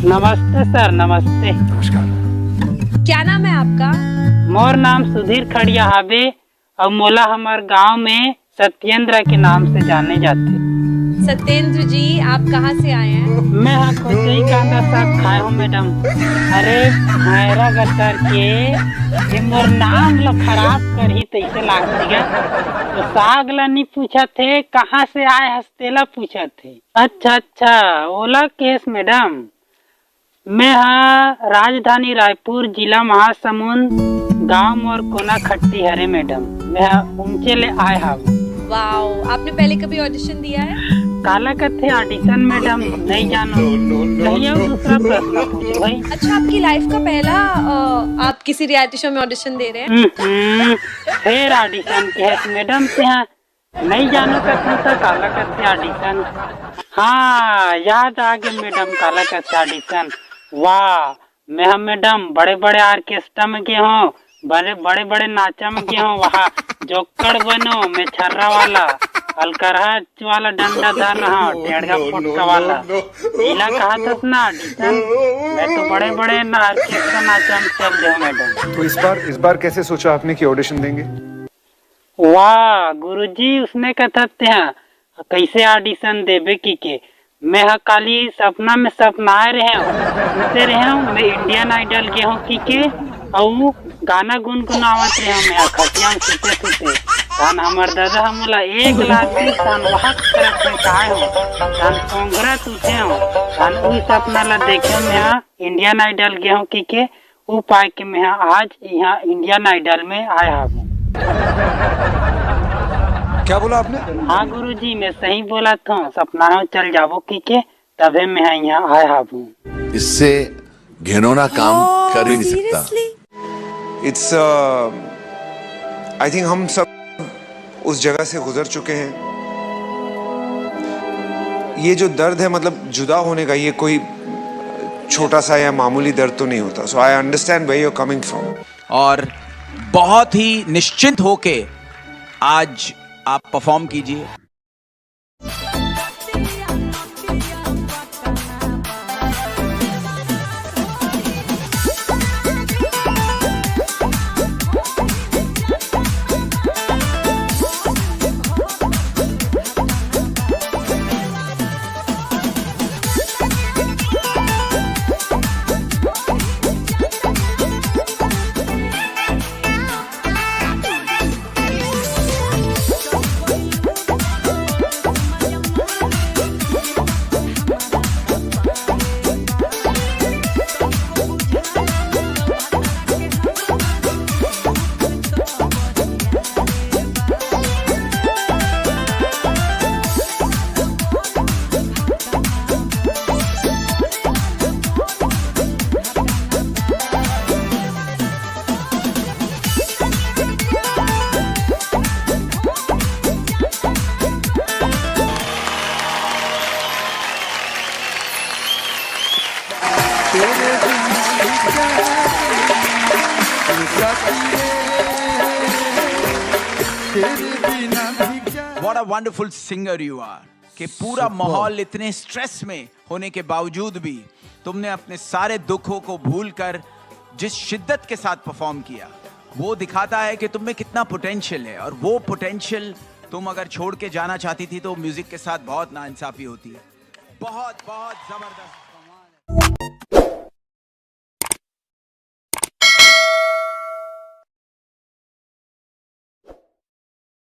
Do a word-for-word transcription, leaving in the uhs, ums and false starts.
नमस्ते सर, नमस्ते। नमस्कार। क्या नाम है आपका? मोर नाम सुधीर खड़िया हाबे, अउ मोला हमर गांव में सत्येंद्र के नाम से जाने जाथे। सत्येंद्र जी, आप कहाँ से आए हैं? मैं हा कोचई कांदा साग खाए हूँ मैडम। अरे, भैरा गतर के, ये मोर नाम ला खराब करही तैसे लागत हे। तो साग ला नहीं पूछत हे, कहाँ से आए हस तेला पूछत हे। अच्छा अच्छा, ओला केस मैडम, मैं हा राजधानी रायपुर, जिला महासमुंद, गांव मोर कोना खट्टी हरे मैडम। मैं हा उमचे ले आए हाव। वाओ, आपने पहले कभी ऑडिशन दिया है? काला कथे ऑडिशन मैडम, नहीं जानो। कहीं अउ दूसरा प्रश्न पूछो भाई। अच्छा, आपकी लाइफ का पहला अ, आप किसी रियलिटी शो में ऑडिशन दे रहे हैं? हम्म, फेर ऑडिशन केस मैडम, तेहा नहीं जानो कथन त काला कथे ऑडिशन। हाँ, याद आ गे मैडम, काला कथे ऑडिशन। वाह, मैं हा मैडम बड़े बड़े ऑर्केस्ट्रा में गे हूँ, बड़े बड़े बड़े नाचा में गे हूँ। वहाँ जोक्कड़ बनो, मैं छर्रा वाला, अलकरहा वाला डंडा धर रहा हूँ, टेढ़ा पोटका वाला। जिला कहा था ना ऑडिशन, मैं तो बड़े बड़े ना ऑर्केस्ट्रा नाचा में चल दे हूँ मैडम। तो इस बार इस बार कैसे सोचा आपने कि ऑडिशन देंगे? वाह गुरुजी, उसने कथस तेहा कैसे ऑडिशन देबे कहिके। मैं हा काली सपना में सपनाए रहे हूँ, सुते रहे हूँ, मैं इंडियन आइडल गे हूँ कहिके, अउ गाना गुनगुनावत रहे हूँ मैं हा खटिया में सुते सुते। तहन हमर दादा हा मोला एक लात दिस, तहन वहक करत में काय हो, तहन पोंगरत उठे हूँ, तहन उही सपना ला देखे मैं हा इंडियन आइडल गे हूँ कहिके, उ पाए के मैं हा आज यहाँ इंडियन आइडल में आए हावूं। क्या बोला आपने? हाँ गुरुजी, मैं सही बोलत हूँ, सपना हो चल जाबो कहिके, तभे मैं हा यहाँ आए हावूं। इससे घिनौना काम कर ही नहीं सकता। Seriously? इट्स आई थिंक हम सब उस जगह से गुजर चुके हैं। ये जो दर्द है, मतलब जुदा होने का, ये कोई छोटा सा या मामूली दर्द तो नहीं होता। So I understand where you're coming from. और बहुत ही निश्चिंत होके आज आप परफॉर्म कीजिए। What a wonderful singer you are, कि पूरा माहौल इतने स्ट्रेस में होने के बावजूद भी तुमने अपने सारे दुखों को भूलकर जिस शिद्दत के साथ परफॉर्म किया, वो दिखाता है कि तुम में कितना पोटेंशियल है, और वो पोटेंशियल तुम अगर छोड़ के जाना चाहती थी तो म्यूजिक के साथ बहुत नाइंसाफी होती है। बहुत बहुत जबरदस्त, कमाल है।